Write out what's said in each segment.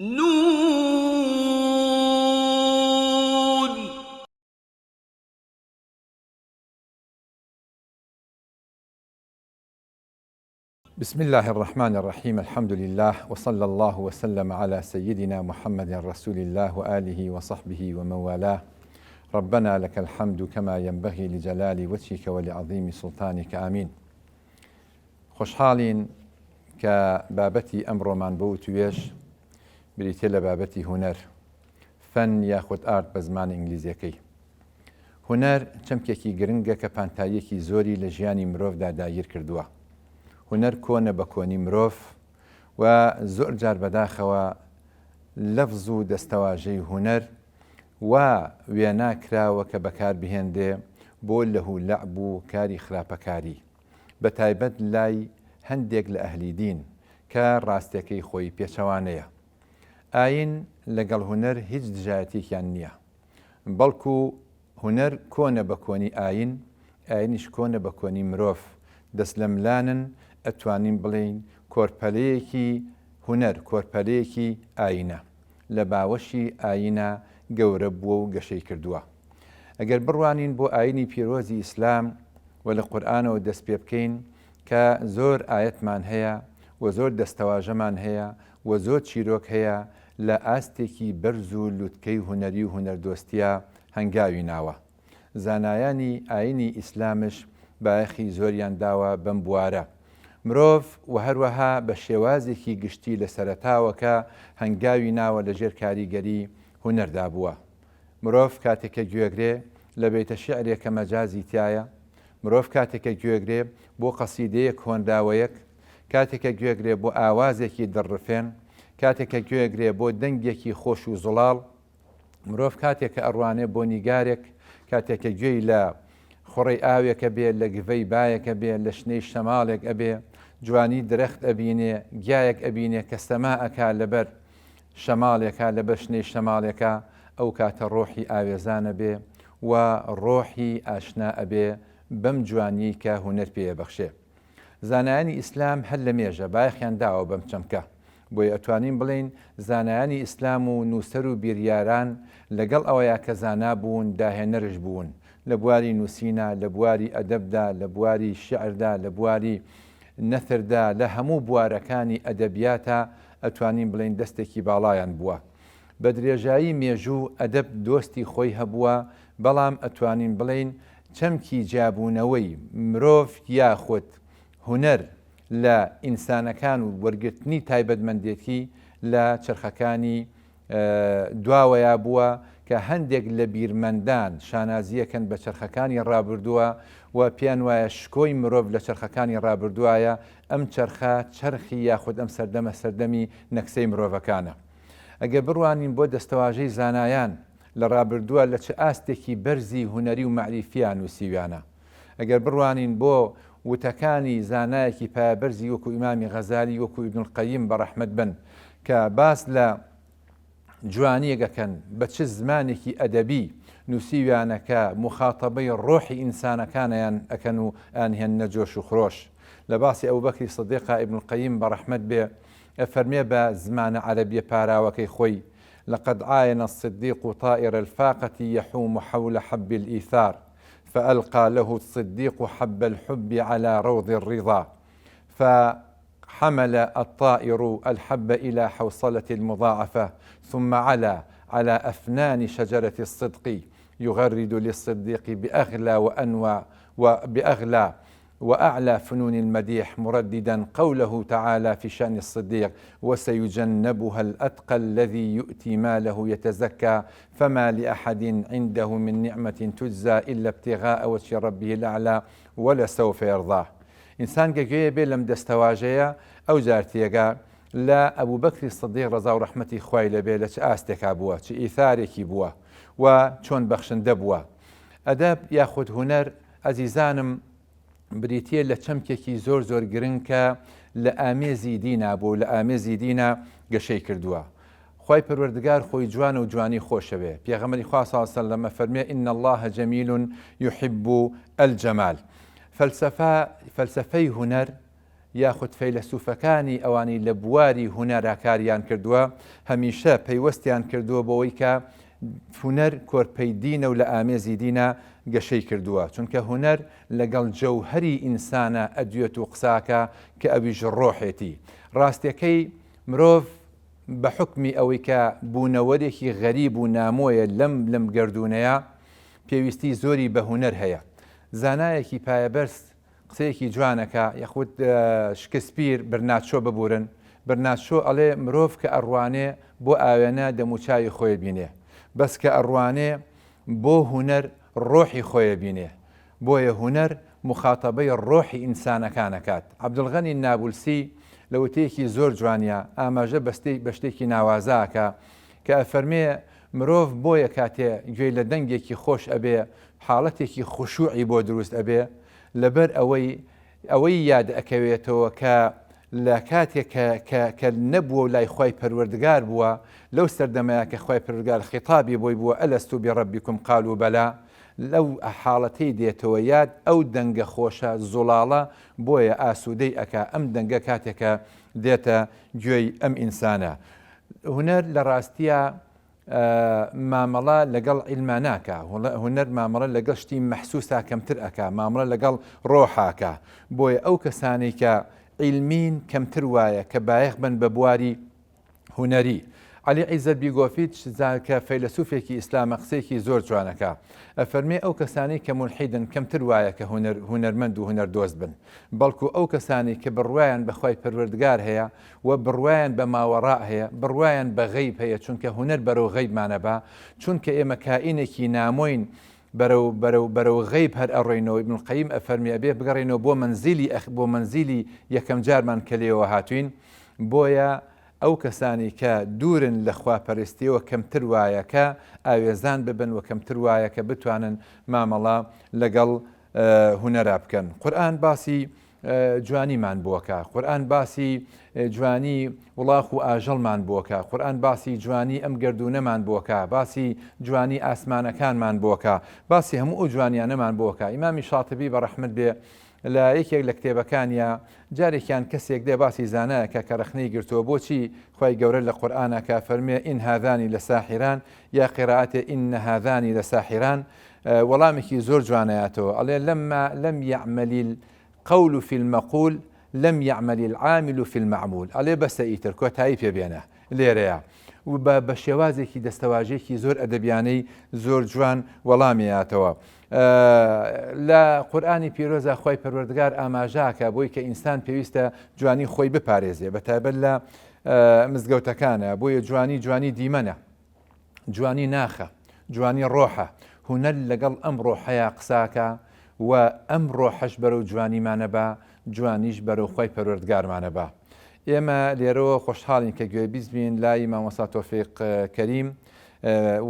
نون. بسم اللە الرحمن الرحیم الحمد للە وصلی اللە وسلم علی سیدنا محمد رسول اللە وآله وصحبه ومن والاه ربنا لک الحمد کما ینبغی لجلال وجهک ولعظیم سلطانک آمین خۆشحاڵین کە بابەتی ئەمڕۆمان بۆ وتوێژ بریتیە لە بابەتی هونەر، فەن یاخود ئارت بە زمانە ئینگلیزیەکەی. هونەر چەمکێکی گرنگە کە پانتاییەکی زۆری لە ژیانی مرۆڤدا داگیر کردووە. هونەر کۆنە بە کۆنی مرۆڤ و زۆر جار بەداخەوە لەفز و دەستەواژەی هونەر وا وێنا کراوە کە بەکار بهێنرێ بۆ لەهو لەعب و کاری خراپەکاری. بەتایبەت لای هەندێک لە ئەهلی دین کە ڕاستیەکەی خۆی پێچەوانەیە. ئایین لەگەڵ هونەر هیچ دژایەتیەکیان نیە. بەڵکو هونەر کۆنە بە کۆنی ئایین، ئایینیش کۆنە بە کۆنی مرۆڤ، دەستلەملانن، ئەتوانین بڵێین کۆرپەلەیەکی هونەر کۆرپەلەیەکی ئایینە، لە باوەشی ئایینا گەورە بووە و گەشەی کردووە. ئەگەر بڕوانین بۆ ئایینی پیرۆزی ئیسلام و لە قورئانەوە دەست پێ بکەین کە زۆر ئایەتمان هەیە و زۆر دەستەواژەمان هەیە و زۆر چیرۆک هەیە لە ئاستێکی بەرز و لوتکەی هونەری و هونەردۆستیا هەنگاوی ناوە. زانایانی ئایینی ئیسلامش بایەخی زۆریان داوە بەم بوارە. مرۆڤ و هەروەها بە شێوازێکی گشتی لە سەرەتاوە کە هەنگاوی ناوە لە ژێر کاریگەری هونەردا بووە. مرۆڤ کاتێک کە گوێگرێ لە بەیتە شیعرێک کە مەجازی تیایە، مرۆڤ کاتێک کە گوێگرێ بۆ قەسیدەیەک هۆنراوەیەک، کاتێک کە گوێگرێ بۆ ئاوازێکی دڕڕفێن، کاتێک کە گوێگرێ بۆ دەنگێکی خۆش و زوڵاڵ، مرۆڤ کاتێک کە ئەڕوانێ بۆ نیگارێک، کاتێک کە گوێی لە خوڕەی ئاوێک ئەبێ، لە گڤەی بایەک ئەبێ، لە شنەی شەماڵێک ئەبێ، جوانی درەخت ئەبینێ، گیایەک ئەبینێ کە سەما ئەکا لەبەر شەماڵێکا لەبەر شنەی شەماڵێکا، ئەو کاتە ڕۆحی ئاوێزان ئەبێ و ڕۆحی ئاشنا ئەبێ بەم جوانیەی کە هونەر پێی ئەبەخشێ. زانایانی ئیسلام هەر لە مێژە بایەخیان داوە بەم چەمکە، بۆیە ئەتوانین بڵێین زانایانی ئیسلام و نووسەر و بیریاران لەگەڵ ئەوەیا کە زانا بوون داهێنەرش بوون لە بواری نووسینا، لە بواری ئەدەبدا، لە بواری شیعردا، لە بواری نەثردا، لە هەموو بوارەکانی ئەدەبیاتا ئەتوانین بڵێین دەستێکی باڵایان بووە. بە درێژایی مێژوو ئەدەب دۆستی خۆی هەبووە، بەڵام ئەتوانین بڵێین چەمکی جیابوونەوەی مرۆڤ یاخود هونەر لە ئینسانەکان و وەرگرتنی تایبەتمەندێتی لە چەرخەکانی دواوەیا بووە کە هەندێک لە بیرمەندان شانازییەکەن بە چەرخەکانی ڕابردووە و پێیان وایە شکۆی مرۆڤ لە چەرخەکانی ڕابردووایە، ئەم چەرخە چەرخی یاخود ئەم سەردەمە سەردەمی نەکسەی مرۆڤەکانە. ئەگەر بڕوانین بۆ دەستەواژەی زانایان لە ڕابردووە لە چ ئاستێکی بەرزی هونەری و مەعریفییا نووسیویانە. ئەگەر بڕوانین بۆ وتەکانی زانایەکی پایەبەرزی وەکو ئیمامی غەزالی وەکو ئیبن القیم بە ڕەحمەت بن کە باس لە جوانیەک ئەکەن بە چ زمانێکی ئەدەبی نووسیویانە کە موخاتەبەی ڕۆحی ئینسانەکانیان ئەکەن و ئەیانهێننە جۆش و خرۆش لە باسی ئەبوبەکری سدیقا ئیبن القیم بە ڕەحمەت بێ ئەفەرمێ بە زمانە عەرەبیە پاراوەکەی خۆی لقد عاین الصدیق طائر الفاقة يحوم حول حب الإيثار فألقى له الصديق حب الحب على روض الرضا فحمل الطائر الحب إلى حوصلة المضاعفة ثم علا على أفنان شجرة الصدق يغرد للصديق بأغلى وأنوع وبأغلى وأعلى فنون المديح مرددا قوله تعالى في شأن الصديق وسيجنبها الأتقى الذي يؤتي ماله يتزكى فما لأحد عنده من نعمة تجزى إلا ابتغاء وجه ربه الأعلى ولسوف يرضاه ئینسان گە گوێیە بێ لەم دەستەواژەیە ئەو جار تێگا لە ئەبوبەکری سدیق ڕەزا و ڕەحمەتی خوای لێ بێ لە چ ئاستێکا بووە چ ئیثارێکی بووە و چۆن بەخشندە بووە ئەدەب یاخود هونەر ئەزیزانم بریتیە لە چەمکێکی زۆر زۆر گرنگ کە لە ئامێزی دینا بوو لە ئامێزی دینا گەشەی کردووە خوای پەروەردگار خۆی جوانە و جوانی خۆشەوێ پێغەمبەری خوا صلی اللە علیە وسلم ئەفەرموێ ان اللە جمیل یحب الجمال فەلسەفە فەلسەفەی هونەر. یاخود فەیلەسوفەکانی ئەوانەی لە بواری هونەرا کاریان کردووە هەمیشە پەیوەستیان کردووە بەوەی کە هونەر کۆرپەی دینە و لە ئامێزی دینا گەشەی کردووە چونکە هونەر لەگەڵ جەوهەری ئینسانە ئەدوێت و قساکە کە ئەویش ڕۆحێتی ڕاستیەکەی مرۆڤ بە حوکمی ئەوەی کە بوونەوەرێکی غەریب و نامۆیە لەم لەم گەردوونەیا پێویستی زۆری بە هونەر هەیە زانایەکی پایەبەرز قسەیەکی جوان ئەکا یاخود شکسپیر برناتشۆ ببورن برناتشۆ ئەڵێ مرۆڤ کە ئەڕوانێ بۆ ئاوێنە دەموچاوی خۆی بینێ بەس کە ئەڕوانێ بۆ هونەر ڕۆحی خۆی بینێ بۆیە هونەر موخاتەبەی ڕۆحی ئینسانەکان ئەکات. عەبدولغەنی نابولسی لە وتەیەکی زۆر جوانیا ئاماژە بە شتێکی ناوازە ئەکا کە ئەفەرمێ مرۆڤ بۆیە کاتێ گوێی لە دەنگێکی خۆش ئەبێ حاڵەتێکی خشوعی بۆ دروست ئەبێ لەبەر ئەوەی ئەوەی یاد ئەکەوێتەوە کە لە کاتێک کە کە کە نەبووە و لای خوای پەروەردگار بووە لەو سەردەمەیا کە خوای پەروەردگار خیتابی بۆی بووە الست بربکم قالوا بلی لەو حاڵەتەی دێتەوە یاد ئەو دەنگە خۆشە زوڵاڵە بۆیە ئاسوودەی ئەکا ئەم دەنگە کاتێک کە دێتە گوێی ئەم ئینسانە هونەر لە ڕاستیا مامەڵە لەگەڵ عیلما ناکا، هونەر مامەڵە لەگەڵ شتی مەحسوسا کەمتر ئەکا، مامەڵە لەگەڵ ڕۆحا ئەکا، بۆیە ئەو کەسانەی کە عیلمین کەمتر وایە کە بایەخ بەن بە بواری هونەری. عەلی عیزەت بیگۆفیچ کە فەیلەسوفێکی ئیسلامە قسەیەکی زۆر جوان ئەکا، ئەفەرمێ ئەو کەسانەی کە مولحیدن کەمتر وایە کە هونەر هونەرمەند و هونەردۆست بن، بەڵکو ئەو کەسانەی کە بڕوایان بە خوای پەروەردگار هەیە و بڕوایان بە ماوەڕاء هەیە، بڕوایان بە غەیب هەیە، چونکە هونەر بەرەو غەیبمان ئەبا، چونکە ئێمە کائینێکی نامۆین بەرەو بەرەو بەرەو غەیب هەر ئەڕۆینەوە، ابن القیم ئەفەرموێ ئەبێ بگەڕێینەوە بۆ مەنزیلی ئەخ بۆ مەنزیلی یەکەم جارمان کە لێیەوە هاتووین، بۆیە ئەو کەسانەی کە دوورن لە خواپەرستیەوە کەمتر وایە کە ئاوێزان ببن و کەمتر وایە کە بتوانن مامەڵە لەگەڵ هونەرا بکەن. قورئان باسی جوانیمان بۆکا قورئان باسی جوانی وڵاخ و ئاژەڵمان بۆکا قورئان باسی جوانی ئەم گەردوونەمان بۆکا باسی جوانی ئاسمانەکانمان بۆکا باسی هەموو ئەو جوانیانەمان بۆکا ئیمامی شاتبی بە ڕەحمەت بێ لە یەکێک لە کتێبەکانیا جارێکیان کەسێک دێ باسی زانایەکە کە ڕەخنەی گرتووە بۆچی خوای گەورە لە قورئانا کە فەرمێ إن هذان لساحران یا قراءەتێ إن هذان لساحران وەڵامێکی زۆر جوانەیاتەوە ئەڵێ لما لم يعمل القول في المقول لم يعمل العامل في المعمول ئەڵێ بەسە ئیتر کۆتایی پێ بێنە لێرەیە و بە بە شێوازێکی دەستەواژێکی زۆر ئەدەبیانەی زۆر جوان وەڵامیاتەوە لە قورئانی پیرۆزا خوای پەروەردگار ئاماژاکە بۆی کە ئینسان پێویستە جوانی خۆی بپارێزێ بە تایبەت لە مزگەوتەکانە بۆیە جوانی جوانی دیمەنە جوانی ناخە، جوانی ڕۆحە، هونەر لەگەڵ ئەم ڕۆحەیا قساکا و ئەم ڕۆحەش بەرەو جوانیمانە با، جوانیش بەرەو خوای پەروەردگارمانە با. ئێمە لێرەوە خۆشحاڵین کە گوێبیست بین لای مامۆستا تۆفیق کەریم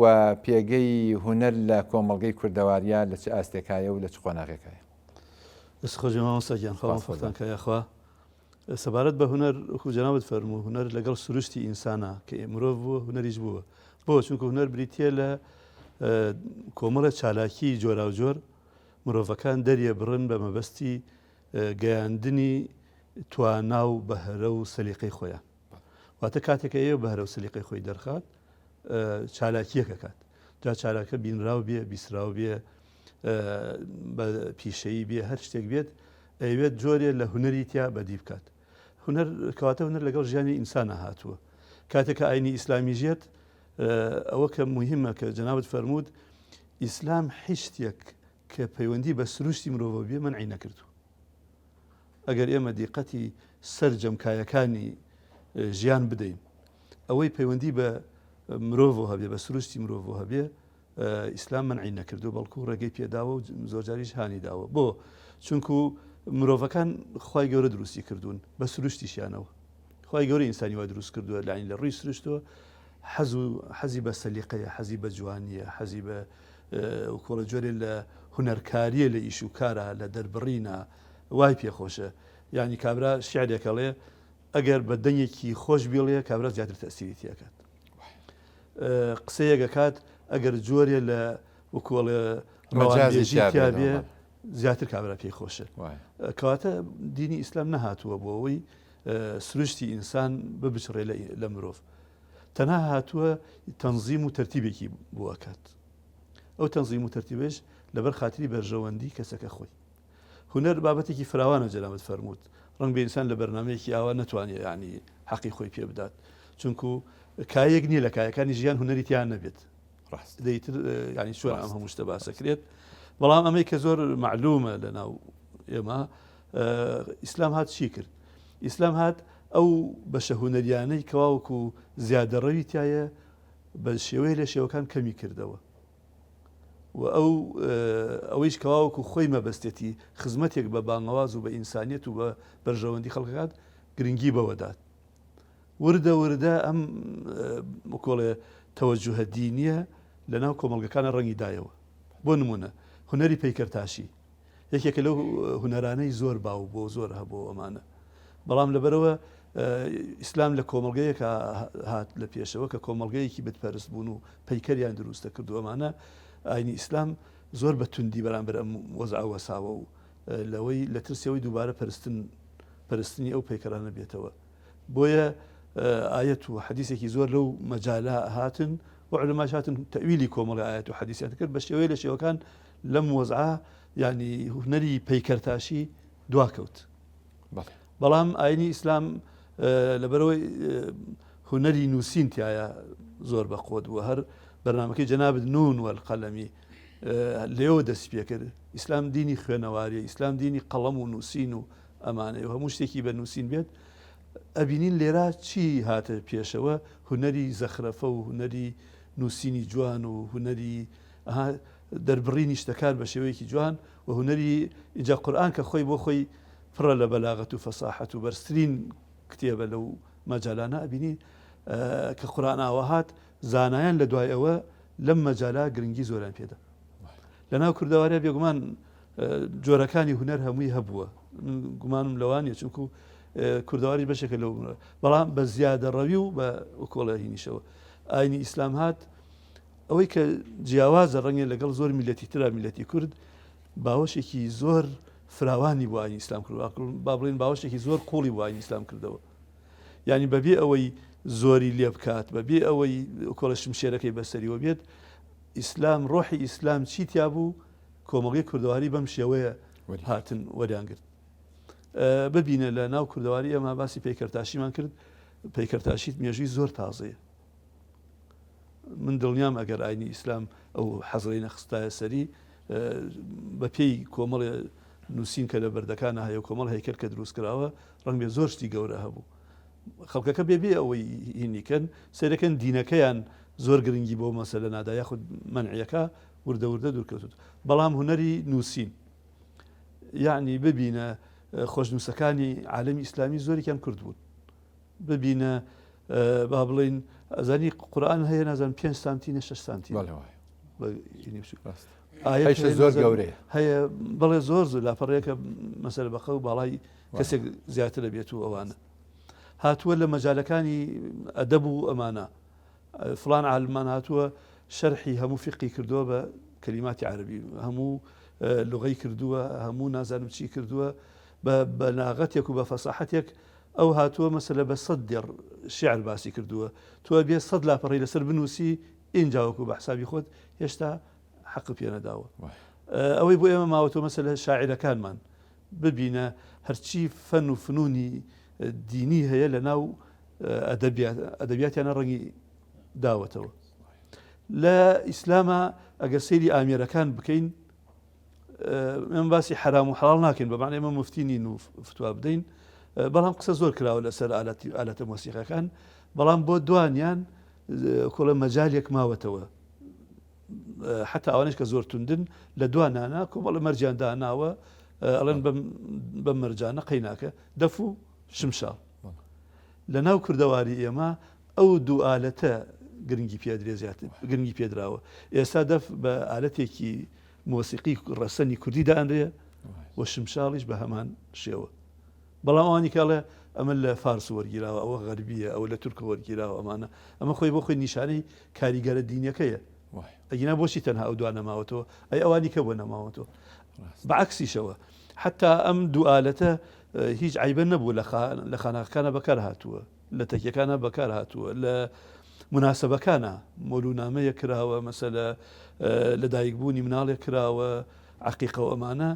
و پێگەی هونەر لە کۆمەڵگەی کوردەواریا لە چ ئاستێکایە و لە چ قۆناغێکایە. دەست خۆش بێ مامۆستا گیان خوا مۆفەقتان کا یاخوا. سەبارەت بە هونەر وەکو جەنابت فەرموو هونەر لەگەڵ سروشتی ئینسانە کە مرۆڤ بووە هونەریش بووە بۆ چونکە هونەر بریتە لە کۆمەڵە چالاکی جۆراوجۆر مرۆڤەکان دەریە بڕن بە مەبەستی گەیاندنی توانا و بەهرە و سەلیقەی خۆیان واتە کاتێکە ئێوە بەهرە و سەلیقەی خۆی دەرخات چالاکیەکەکات جا چالاکە بینراو بێ بیسراو بێ بە پیشەیی بێ هەر شتێک بێت ئەیەوێت جۆرێ لە هونەری تیا بەدی بکات هونەر کەواتە هونەر لەگەڵ ژیانی ئینسانە هاتووە کاتێک کە ئاینی ئیسلامی ژێت ئەوە کە مهمە کە جەنابەت فەرمووت ئیسلام هیچ شتێک کە پەیوەندی بە سروشتی مرۆڤ بێ مەنعی نەکردو ئەگەر ئێمە دیقەتی سەرجەم کایەکانی ژیان بدەین ئەوەی پەیوەندی بە مرۆڤ هەبێ بە سروشتی مرۆڤ هەبێ ئیسلام مەنعی نەکردووە بەڵکو ڕێگەی پێداوە و زۆرجاریش هانی داوە بۆ چونکو مرۆڤەکان خوای گەورە دروستی کردوون بە سروشتیشیانەوە خوای گەورە ئینسانی وا دروست کردووە لاین لە ڕووی سروشتەوە حەز و حەزی بە سەلیقەیە حەزی بە جوانیە حەزی بە کۆڵە جۆرێ لە هونەرکاریە لە ئیش و کارە لە دەربڕینە وای پێخۆشە یعنی کابرا شعرێکەڵێ ئەگەر بە دەنگێکی خۆش بیڵێ کابرا زیاتر تەسیری تیاکات قسەیەک ئەکات ئەگەر جۆرێ لە وەکوڵێ ڕەوانبێژی تیا بێ. زیاتر کابرا پێی خۆشە. کەواتە دینی ئیسلام نەهاتووە بۆ ئەوەی سروشتی ئینسان ببچڕێ لە مرۆڤ. تەنها هاتووە تەنزیم و تەرتیبێکی بۆ ئەکات. ئەو تەنزیم و تەرتیبەش لەبەر خاتری بەرژەوەندی کەسەکە خۆی. هونەر بابەتێکی فراوانە جەنابت فەرمووت ڕەنگبێ ئینسان لە بەرنامەیەکی ئاوا نەتوانێت یعنی حەقی خۆی پێ بدات چونکو کایەک نییە لە کایەکانی ژیان هونەری تیان نەبێت ڕاست دەیتر ینی چۆن ئەم هەموو شتە باسەکرێت بەڵام ئەمەی کە زۆر معلومە لە ناو ئێمە ئیسلام هات چی کرد ئیسلام هات ئەو بەشە هونەریانەی کەواوەکو زیادەڕەوی تایە بە شێوەیە لە شێوەکان کەمی کردەوە و ئەو ئەوەیش کەوا وەکو خۆی مەبەستێتی خزمەتێک بە بانگەواز و بە ئینسانیەت و بە بەرژەوەندی خەڵکەکات گرنگی بەوەدات وردە وردە ئەم بکۆڵێ تەوەجوهە دینیە لەناو کۆمەڵگەکانە ڕەنگی دایەوە بۆ نمونە هونەری پەیکەرتاشی یەکێکە لەو هونەرانەی زۆر باو بۆ زۆر هەبوو ئەمانە بەڵام لەبەرەوە ئیسلام لە کۆمەڵگەیەکە هات لە پێشەوە کە کۆمەڵگەیەکی بتپەرست بوون و پەیکەریان دروستە کردو ئەمانە ئاینی ئیسلام زۆر بە توندی بەرامبەر ئەم وەزع وەساوە و لەوەی لە ترسەوەی دووبارە پەرستن پەرستنی ئەو پەیکەرانە بێتەوە بۆیە ئایەت و حەدیسێکی زۆر لەو مەجالە هاتن و علماش هاتن تەویلی کۆمەڵی ئایەت و حەدیسیان کرد بە شێوەیە لە شێوەکان لەم وەزعە یعنی هونەری پەیکەرتاشی دواکەوت بەڵام ئاینی ئیسلام لەبەرەوەی هونەری نووسین تایە زۆر بە قوت بووە هەر بەرنمەکەی جەنابت نون والقەلەمی لێەوە دەست پێ کرد ئیسلام دینی خوێنەواریە ئیسلام دینی قەڵەم و نووسین و ئەمانەی و هەموو شتێکی بە نووسین بێت ئەبینین لێرە چی هاتە پێشەوە هونەری زەخرەفە و هونەری نووسینی جوان و هونەری دەربڕینی شتەکان بە شێوەیەکی جوان و هونەری ئینجا قورئان کە خۆی بۆ خۆی پڕە لە بەلاغەت و فەساحەت و بەرزترین کتێبە لەو مەجالانە ئەبینی کە قورئان ئاوا هات زانایان لە دوای ئەوە لەم مەجالە گرنگی زۆریان پێدا لەناو کوردەوارە بێگومان جۆرەکانی هونەر هەمووی هەبووە گومانم لەوانە چونکو کوردەواری بەشێکە لەو بەڵام بە زیادە ڕەوی و بە کۆڵێهینیشەوە ئاینی ئیسلام هات ئەوەی کە جیاوازە ڕەنگە لەگەڵ زۆر میلەتی ترا میلەتی کورد باوەشێکی زۆر فراوانی بۆ ئاینی ئیسلام کرد با بڵێن باوەشێکی زۆر قوڵی بۆ ئاینی ئیسلام کردەوە یعنی بەبێ ئەوەی زۆری لێ بکات بەبێ ئەوەی کۆڵە شمشێرەکەی بەسەریەوە بێت ئیسلام ڕۆحی ئیسلام چی تیا بوو کۆمەڵگەی کوردەواری بەم شێوەیە هاتن وەریان گرت ببینە لە ناو کوردەواری ئێمە باسی پەیکەرتاشیمان کرد پەیکەرتاشیت مێژووی زۆر تازەیە من دڵنیام ئەگەر ئاینی ئیسلام ئەو حەزرەی نەخستایە سەری بە پێی کۆمەڵێ نووسین کە لە بەردەکانە هەیە کۆمەڵ هەیکەل کە دروست کراوە ڕەنگ بێ زۆر شتی گەورە هەبوو خەڵکەکە بێ بێ ئەوەی هینیکەن سەیرەکەن دینەکەیان زۆر گرنگی بۆ مەسەلە نادا یاخود مەنعیەکە وردە وردە دوورکەوتوت بەڵام هونەری نووسین یعنی ببینە خۆشنووسەکانی عالمی ئیسلامی زۆرێکیان کورد بوون ببینە با بڵین ئەزانی قورآن هەیە نازان پێ سانتینە 6 سانتی زۆر گەورەیە هەیە بڵێ زۆر زۆر لاپەڕەیەکە مەسەر بەقە و باڵای کەسێک زیاتر بێت و ئەوانە هاتووە لە مەجالەکانی ئەدەب و ئەمانە فلان عالمان هاتووە شەرحی هەموو فقی کردووە بە کەلیماتی عەربی هەموو لغەی کردووە هەموو نازانم چی کردووە بە بەلاغەتێک و بە فەساحەتێک ئەو هاتووە مەسەلە بە سەد دێڕ شیعر باسی کردووە تۆ ئەبێ سەد لاپەڕەی لەسەر بنووسی ئینجا وەکو بە حسابی خۆت هێشتا حەقت پێ نەداوە ئەوەی بۆ ئێمە ماوەتەوە مەسەلە شاعیرەکانمان ببینە هەرچی فەن و فنونی دینی هەیە لە ناو ئەدەبیاتیانە ڕەنگی داوەتەوە لە ئیسلامە ئەگەر سەیری ئامێرەکان بکەین ئێمە باسی حەرام و حەڵاڵ ناکەین بە معنی ئێمە مفتی نین و فتوا بدەین بەڵام قسە زۆر کراوە لەسەر ئالەتی ئالەتە مۆسیقەکان بەڵام بۆ دوانیان کۆڵە مەجالێک ماوەتەوە حتا ئەوانش کە زۆر توندن لە دوانانە کۆمەڵە مەرجیان داناوە ئەڵێن بەم مەرجانە قەیناکە دەف و شمشاڵ لە ناو کوردەواری ئێمە ئەو دوو ئالەتە گرنگی پێدرێ زیاتر گرنگی پێدراوە ئێستا دەف بە ئالەتێکی مۆسیقی ڕەسەنی کوردی دانرێ و شمشاڵیش بە هەمان شێوە بەڵام ئەوانی کاڵێ ئەمە لە فارس وەرگیراوە ئەوە غەربیە ئەوە لە تورکە وەرگیراوە ئەمانە ئەمە خۆی بۆ خۆی نیشانەی کاریگەرە دینەکەیە ئەگینا بۆچی تەنها ئەو دوانە ماوەتەوە ئەی ئەوانی کە بۆ نەماوەتەوە؟ بەعەکسیشەوە حەتا ئەم دوو ئالەتە هیچ عەیبە نەبوو لە خاناقەکانە بەکار هاتووە لە تەکیەکانە بەکار هاتووە لە مناسبەکانە مۆلونامەیە کراوە مەسەلە لە دایکبوونی مناڵێک کراوە عقیقە و ئەمانە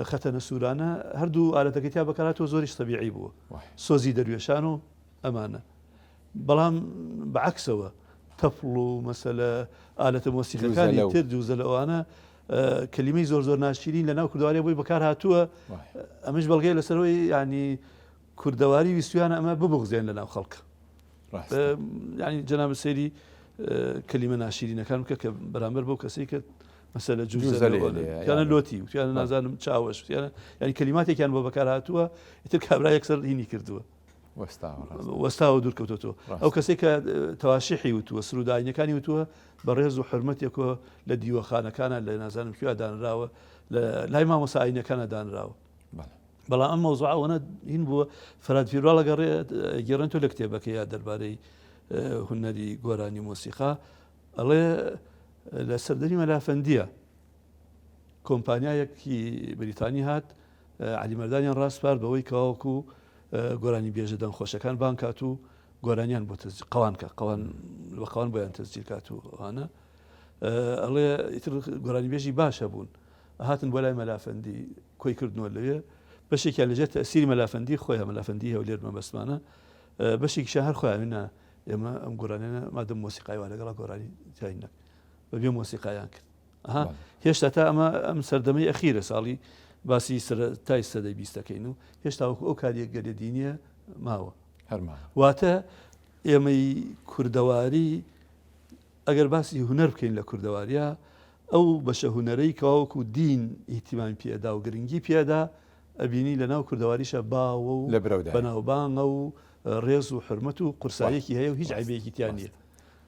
خەتەنە سوورانە هەردوو ئالەتەکەی تیا بەکارهاتووە زۆریش تەبیعی بووە سۆزی دەروێشان و ئەمانە بەڵام بە عەکسەوە تەپڵ و مەسەلە ئالەتە مۆسیقەکانی تر جوزە لە ئەوانە کەلیمەی زۆر زۆر ناشیرین لە ناو کوردەواریا بۆی بەکار هاتووە ئەمەش بەڵگەیە لەسەرەوەی ینی کوردەواری ویستویانە ئەمە ببغزێن لە ناو خەڵک ینی جەناب سەیری کەلیمە ناشیرینەکان بکە کە بەرامبەر بەو کەسەی کە مەسەلە جوزەلە لۆتی وتیانە نازانم چاوەش وتیانە ینی کەلیماتێکیان بۆ بەکار هاتووە ئیتر کابرا یەکسەر هینی کردووە وەستاوە دوور کەوتۆتەوە ئەو کەسێک کە تەواشیحی وتووە سروداینەکانی وتووە بە ڕێز و حرمەتێکەوە لە دیوەخانەکانە لە نازانم کوێ دانراوە لە لای مامۆسا ئاینەکانە دانراوە بەڵام ئەم مەوزوع ئەوەنە هین بووە فەراد فیرواڵ گەڕێ گێڕێن تۆ لە کتێبەکەی یا دەربارەی هونەری گۆرانی مۆسیقا ئەڵێ لە سەردەمی مەلافەندیە کۆمپانیایەکی بریتانی هات علی مەردانیان ڕاسپارد بەوەی کەواوەکو گۆرانی بێژە دەنگخۆشەکان بان کات و گۆرانیان بۆ قەوان کە قەوان بە قەوان بۆیان تەسجیل کات و ئەوانە ئەڵێ ئیتر گۆرانی بێژی باشە بوون هاتن بۆ لای مەلافەندی کۆی کردنەوە لەوێ بەشێکیان لەژێر تەسیری مەلافەندی خۆیان مەلافەندی هەولێر مەبەستمانە بەشێکیشیان هەر خۆیان نا ئێمە ئەم گۆرانیانە مادەم مۆسیقای وا لەگەڵا گۆرانی تیای نەک بەبێ مۆسیقایان کرد ئەها هێشتا تا ئەمە ئەم سەردەمەی ئەخیرە ساڵی باسی سەرەتای سەدەی بیستەکەین و هێشتا وەکو ئەو کاریگەریە دینیە ماوە هەرما واتە ئێمەی کوردەواری ئەگەر باسی هونەر بکەین لە کوردەواریا ئەو بەشە هونەرەی کەواوەکو دین ئیهتیمامی پێدا و گرنگی پێدا ئەبینی لە ناو کوردەواریشە باوە و لە برەودایە. بەناوبانگە و ڕێز و حورمەت و قورساییەکی هەیە و هیچ عەیبەیەکی تیا نییە.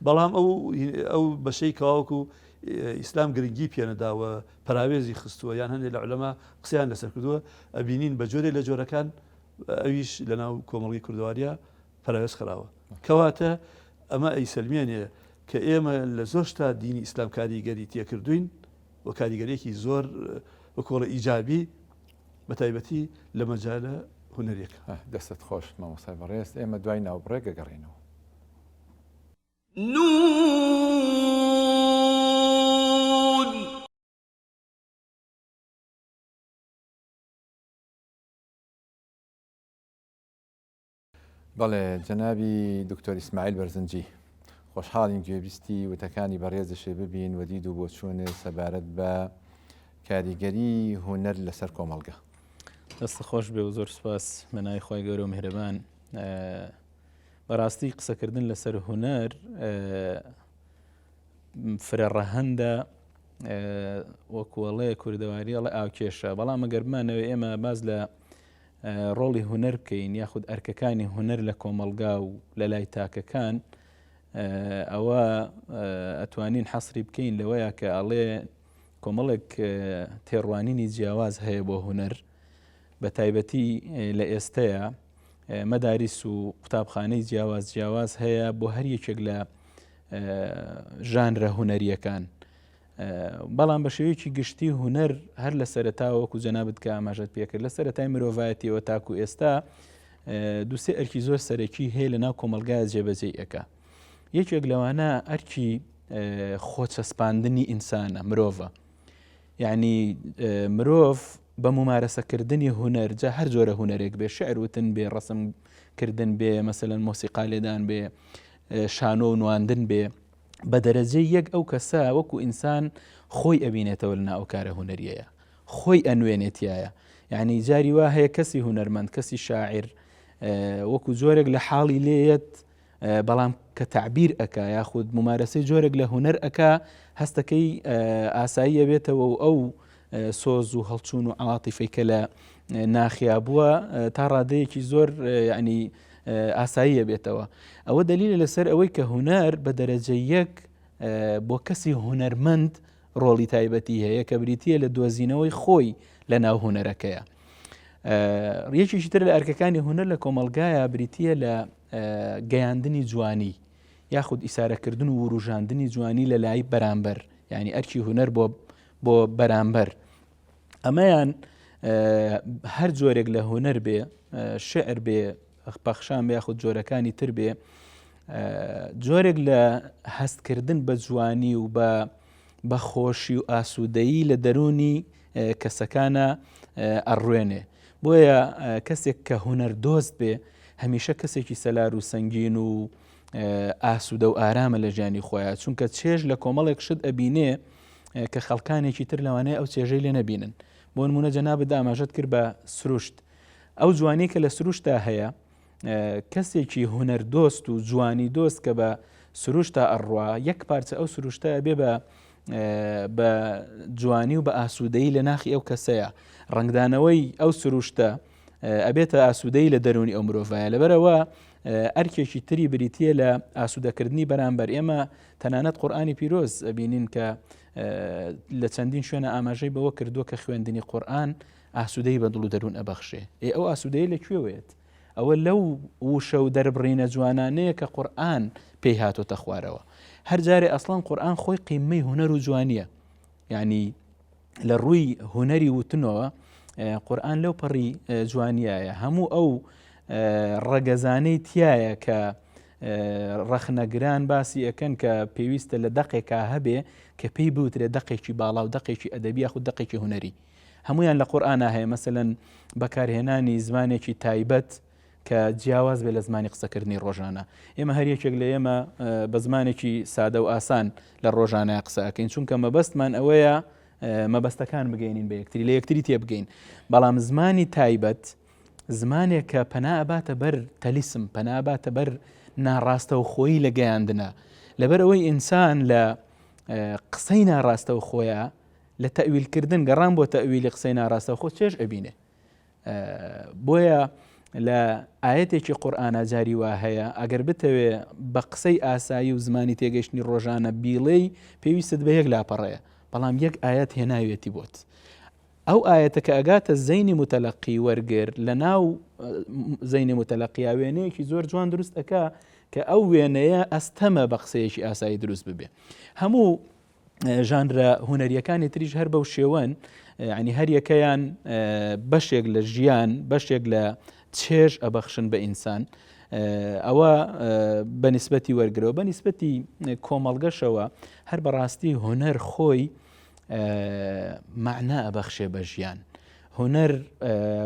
بەڵام ئەو ئەو بەشەی کەواوەکو ئیسلام گرنگی پێنەداوە پەراوێزی خستووە یان هەندێک لە عولەما قسەیان لەسەر کردووە ئەبینین بە جۆرێ لە جۆرەکان ئەویش لەناو کۆمەڵگەی کوردەواریا پەراوێز خراوە. کەواتە ئەمە ئەیسەلمێنێ کە ئێمە لە زۆر شتا دینی ئیسلام کاریگەری تێکردوین و کاریگەریەکی زۆر وەکۆڵە ئیجابی بە تایبەتی لە مەجالە هونەریەکە. دەستت خۆش مامۆستای بەڕێز ئێمە دوای ناوبڕێک ئەگەڕێینەوە. نون. بەڵێ جەنابی دکتۆر ئیسماعیل بەرزنجی خۆشحاڵین گوێبیستی وتەکانی بەڕێزشێ ببین و دید و بۆچوونێ سەبارەت بە کاریگەری هونەر لەسەر کۆمەڵگە. دەست خۆش بێ و زۆر سپاس بە ناوی خوای گەورە و میهرەبان. بەڕاستی قسەکردن لەسەر هونەر فرە ڕەهەندە وەکوەڵێ کوردەواری ئەڵێ ئاوکێشە بەڵام ئەگەر بمانەوێ ئێمە باز لە ڕۆڵی هونەر بکەین یاخود ئەرکەکانی هونەر لە کۆمەڵگا و لە لای تاکەکان ئەوە ئەتوانین حەسری بکەین لەوەیە کە ئەڵێ کۆمەڵێک تێڕوانینی جیاواز هەیە بۆ هونەر بە تایبەتی لە ئێستەیە مەداریس و قوتابخانەی جیاواز جیاواز هەیە بۆ هەر یەکێک لە ژانرە هونەریەکان بەڵام بە شێوەیەکی گشتی هونەر هەر لە سەرەتاوە وەکو جەنابت کە ئاماژەت پێکرد لە سەرەتای مرۆڤایەتیەوە تاکو ئێستا دوسێ ئەرکی زۆر سەرەکی هەیە لە ناو کۆمەلگای جێبەجێ ئەەکە یەکێک لەوانە ئەرکی خۆچەسپاندنی ئینسانە مرۆڤە یعنی مرۆڤ بە ممارەسەکردنی هونەر جا هەر جۆرە هونەرێک بێ شعر وتن بێ ڕسم کردن بێ مەسەلەن مۆسیقا لێدان بێ شانۆ و نواندن بێ بە دەرەجەی یەک ئەو کەسە وەکو ئینسان خۆی ئەبینێتەوە لەنا ئەو کارە هونەریەیە خۆی ئەنوێنێتیایە یعنی جاری وا هەیە کەسی هونەرمەند کەسی شاعیر وەکو جۆرێک لە حاڵی لێیەت بەڵام کە تعبیر ئەک یاخود ممارەسەی جۆرێک لە هونەر ئەک هەستەکەی ئاساییە بێتەوە و ئەو سۆز و هەڵچوون و عاتیفەی کە لە ناخیا بووە تا ڕادەیەکی زۆر ینی ئاساییە بێتەوە ئەوە دەلیلە لەسەر ئەوەی کە هونەر بە دەرەجە یەک بۆ کەسی هونەرمەند ڕۆڵی تایبەتی هەیە کە بریتە لە دۆزینەوەی خۆی لە ناو هونەرەکەیە یەکێکی تر لە ئەرکەکانی هونەر لە کۆمەلگایە بریتە لە گەیاندنی جوانی یاخود ئیسارەکردن و وروژاندنی جوانی لە لای بەرامبەر یعنی ئەرکی هونەر بۆ بۆ بەرامبەر. ئەمەیان هەر جۆرێک لە هونەر بێ شعر بێ پەخشان بێ یاخود جۆرەکانی تر بێ جۆرێک لە هەستکردن بە جوانی و بە بە خۆشی و ئاسوودەیی لە دەروونی کەسەکانە ئەڕوێنێ بۆیە کەسێک کە هونەر دۆست بێ هەمیشە کەسێکی سەلار و سەنگین و ئاسوودە و ئارامە لە ژیانی خۆیان چونکە چێژ لە کۆمەڵێک شت ئەبینێ کە خەڵکانێکی تر لەوانەیە ئەو چێژەی لێ نەبینن بۆ نمونە جەنابت ئاماژەت کرد بە سروشت ئەو جوانی کە لە سروشتا هەیە کەسێکی هونەر دۆست و جوانی دۆست کە بە سروشتا ئەڕوا یەک پارچە ئەو سروشتە بێ بە بە جوانی و بە ئاسوودەی لە ناخی ئەو کەسەیە ڕنگدانەوەی ئەو سروشتە ئەبێتە ئاسوودەی لە دەرونی ئەو مرۆڤایە لەبەرەوە ئەرکێکی تری بریتە لە ئاسوودەکردنی بەرامبەر ئێمە تەنانەت قورآانی پیرۆز ئەبینین کە لە چەندین شوێنە ئاماژەی بەوە کردووە کە خوێندنی قورآن ئاسوودەی بە دڵ و دەروون ئەبەخشێ ئێ ئەو ئاسوودەی لە کوێوەیەت ئەوە لەو وشە و دەربڕینە جوانانەیە کە قورآن پێی هاتۆتە خوارەوە هەر جارێ ئەسڵەن قورآن خۆی قیمەی هونەر و جوانیە یعنی لە ڕووی هونەری وتنەوە قورآن لەو پەڕی جوانیایە هەموو ئەو ڕەگەزانەی تایە کە ڕەخنەگران باسی ئەکەن کە پێویستە لە دەقێکا هەبێ کە پێی بوترێ دەقێکی باڵا و دەقێکی ئەدەبی یاخود دەقێکی هونەری هەمویان لە قورئانا هەیە مەسەلەن بەکارهێنانی زمانێکی تایبەت کە جیاواز بێ لە زمانی قسەکردنی ڕۆژانە ئێمە هەر یەکێک لە ئێمە بە زمانێکی سادە و ئاسان لە ڕۆژانە قسە ئەکەین چونکە مەبەستمان ئەوەیە مەبەستەکان بگەینین بە یەکتری لە یەکتری تێبگەین بەڵام زمانی تایبەت زمانێک کە پەنا ئەباتە بەر تەلیسم پەنا ئەباتە بەر ناڕاستەوخۆیی لە گەیاندنە لەبەر ئەوەی ئینسان لە قسەی ناڕاستەوخۆیە لە تەویلکردن گەڕان بۆ تەویلی قسەی ناڕاستەوخۆ چێژ ئەبینێ بۆیە لە ئاەتێکی قورآە جاری وا هەیە ئەگەر بتەوێ بە قسەی ئاسایی و زمانی تێگەشتنی ڕۆژانە بیڵێی پێویستت بە یەک لاپەڕەیە بەڵام یەک ئاەت هێناوێتی بۆت ئەو ئایەتە کە ئەگاتە زەینی موتەلەقی وەرگر لە ناو زەینی موتەلەقیا وێنەیەکی زۆر جوان دروست ئەکا کە ئەو وێنەیە ئەستەمە بە قسەیەکی ئاسایی دروست ببێ هەموو ژانرە هونەریەکانی تریش هەر بەو شێوەن ینی هەریەکەیان بەشێک لە ژیان بەشێک لە چێژ ئەبەخشن بە ئینسان ئەوە بەنیسبەتی وەرگرەوە بە نیسبەتی کۆمەڵگەشەوە هەر بەڕاستی هونەر خۆی مەعنا ئەبەخشێ بە ژیان. هونەر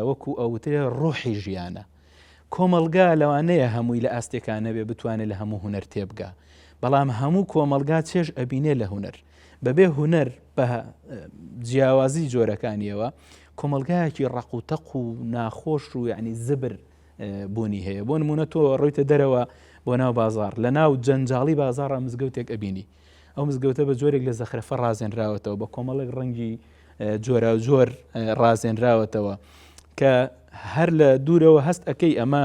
وەکو ئەوترێ ڕۆحی ژیانە. کۆمەڵگا لەوانەیە هەمووی لە ئاستێکا نەبێ بتوانێت لە هەموو هونەر تێبگا. بەڵام هەموو کۆمەڵگا چێژ ئەبینێ لە هونەر. بەبێ هونەر بە جیاوازی جۆرەکانیەوە کۆمەڵگایەکی ڕەق و تەق و ناخۆش و یعنی زبر بوونی هەیە بۆ نمونە تۆ ڕۆیتە دەرەوە بۆ ناو بازار لە ناو جەنجاڵی بازاڕە مزگەوتێک ئەبینی ئەو مزگەوتە بە جۆرێک لە زەخرەفە ڕازێنراوەتەوە بە کۆمەڵێک ڕەنگی جۆراوجۆر ڕازێنراوەتەوە کە هەر لە دوورەوە هەست ئەەکەی ئەمە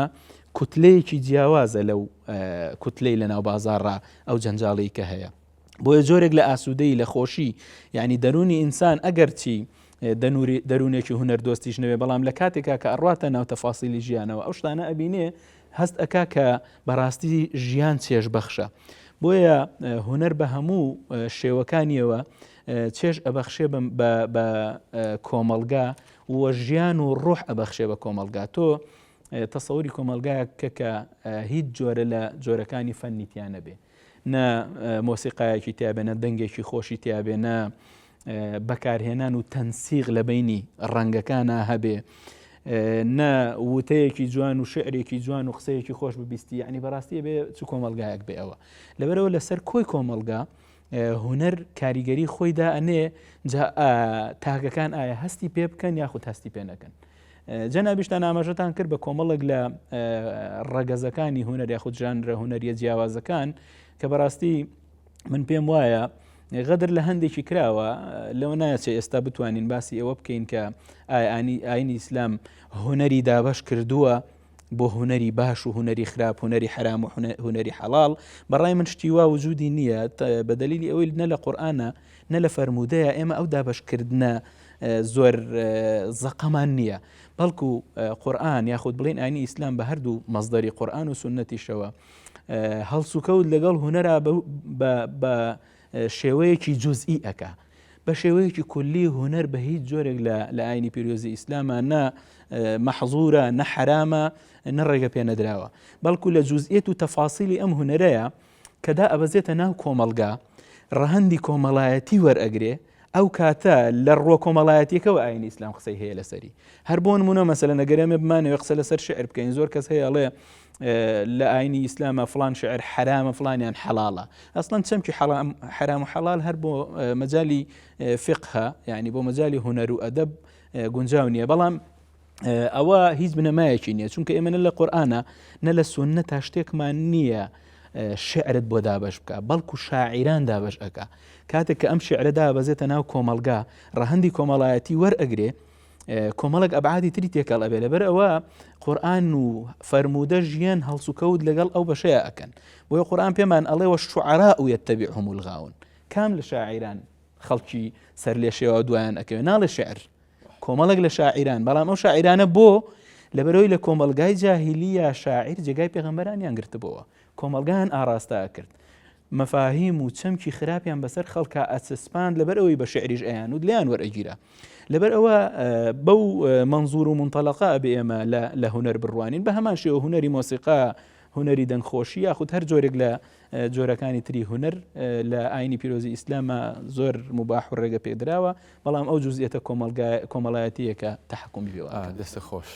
کوتلەیەکی جیاوازە لەو کوتلەی لە ناو بازاڕا ئەو جەنجاڵی کە هەیە بۆیە جۆرێک لە ئاسوودەی لە خۆشی یعنی دەرونی ئینسان ئەگەرچی دەروونێکی هونەر دۆستیش نەوێ بەڵام لە کاتێکا کە ئەڕواتە ناو تەفاسیلی ژیانەوە ئەو شتانە ئەبینێ هەست ئەکا کە بەڕاستی ژیان چێژ بەخشە. بۆیە هونەر بە هەموو شێوەکانیەوە چێژ ئەبەخشێ بە کۆمەڵگا و ژیان و ڕۆح ئەبەخشێ بە کۆمەڵگا. تۆ تەسەوری کۆمەڵگایەک کە کە هیچ جۆرە لە جۆرەکانی فەنی تیا نەبێ. نە مۆسیقایەکی تیابێ نە دەنگێکی خۆشی تیابێ نە بەکارهێنان و تەنسیق لە بینی ڕەنگەکانە هەبێ نە وتەیەکی جوان و شعرێکی جوان و قسەیەکی خۆش ببیستی یعنی بەڕاستی بێ چ کۆمەلگایەک بێ ئەوە لەبەرەوە لەسەر کۆی کۆمەلگا هونەر کاریگەری خۆیدا ئەنێ جا تاکەکان ئایا هەستی پێ بکەن یاخود هەستی پێ نەکەن جەنابیشتان ئاماژەتان کرد بە کۆمەڵێک لە ڕەگەزەکانی هونەر یاخود ژانرە هونەریە جیاوازەکان کە بەڕاستی من پێم وایە غەدر لە هەندێکی کراوە لەوە ناچێ ئێستا بتوانین باسی ئەوە بکەین کە ئاینی ئاینی ئیسلام هونەری دابەش کردووە بۆ هونەری باش و هونەری خراپ هونەری حرام و هونەری حەڵاڵ بەڕای من شتی وا وجودی نییە بە دلیلی ئەوەی نە لە قورئانە نە لە فەرموودەیە ئێمە ئەو دابەشکردنە زۆر زەقەمان نییە بەڵکو قورئان یاخود بڵین ئاینی ئیسلام بە هەردوو مەزدەری قورئان و سنەتیشەوە هەڵسوکەوت لەگەڵ هونەرا بە شێوەیەکی جزئی ئەکا. بە شێوەیەکی کولی هونەر بە هیچ جۆرێک لە لە ئاینی پیرۆزی ئیسلامە نە مەحزورە نە حەرامە نە ڕێگە پێ نەدراوە بەڵکو لە جوزئیەت و تەفاسیلی ئەم هونەرەیە کە دائەبەزێتە ناو کۆمەڵگا ڕەهەندی کۆمەڵایەتی وەرئەگرێ ئەو کاتە لە ڕووە کۆمەڵایەتیەکەوە ئاینی ئیسلام قسەی هەیە لەسەری هەر بۆ نمونە مەسەلەن ئەگەر ئێمە بمانەوێ قسە لەسەر شعر بکەین زۆر کەس هەیە ئەڵێ لە ئاینی ئیسلامە فلان شعر حرامە فلانیان حەڵاڵە ئەسڵەن چەمکی حرام و حەڵال هەر بۆ مەجای فقهە یعنی بۆ مەجای هونەر و ئەدەب گونجاو نییە بەڵام ئەوە هیچ بنەمایەکی نییە چونکە ئێمە نە لە قورئانە نە لە سوننە تا شتێکمان نییە شعرت بۆ دابش بکە بەڵکو شاعیران دابش ئەکا کاتێک کە ئەم شعرە دابەزێتە ناو کۆمەلگا ڕەهەندی کۆمەڵایەتی وەرئەگرێ کۆمەڵێک ئەبعادی تری تێکەڵ ئەبێ لەبەر ئەوە قورآن و فەرموودە ژیان هەڵسوکەوت لەگەڵ ئەو بەشەیە ئەکەن بۆیە قورآن پێمان ئەڵێ والشعراء يتبعهم الغاوون کام لە شاعیران خەڵکی سەر لێشێوە دوایان ئەکەوێ ناڵێ شعر کۆمەڵێک لە شاعیران بەڵام ئەو شاعیرانە بۆ لەبەرەوەی لە کۆمەڵگای جاهیلیە شاعیر جێگای پێغەمبەرانیان گرتبەوە کۆمەڵگایان ئاراستە ئەکرد مەفاهیم و چەمکی خراپیان بەسەر خەڵکا ئەچەسپاند لەبەر ئەوەی بە شعریش ئەیان و لیان وەرئەگیرا لەبەر ئەوە بەو منظور و منطلقە ئەبێ ئێمە لە هونەر بڕوانین بە هەمان شێوە هونەری مۆسیقا هونەری دەنگخۆشی یاخود هەر جۆرێک لە جۆرەکانی تری هونەر لە ئاینی پیرۆزی ئیسلامە زۆر مباح و ڕێگە پێدراوە بەڵام ئەو جزئیەتە کۆمەڵایەتیەکە تەحکومی پێوە دەست خۆش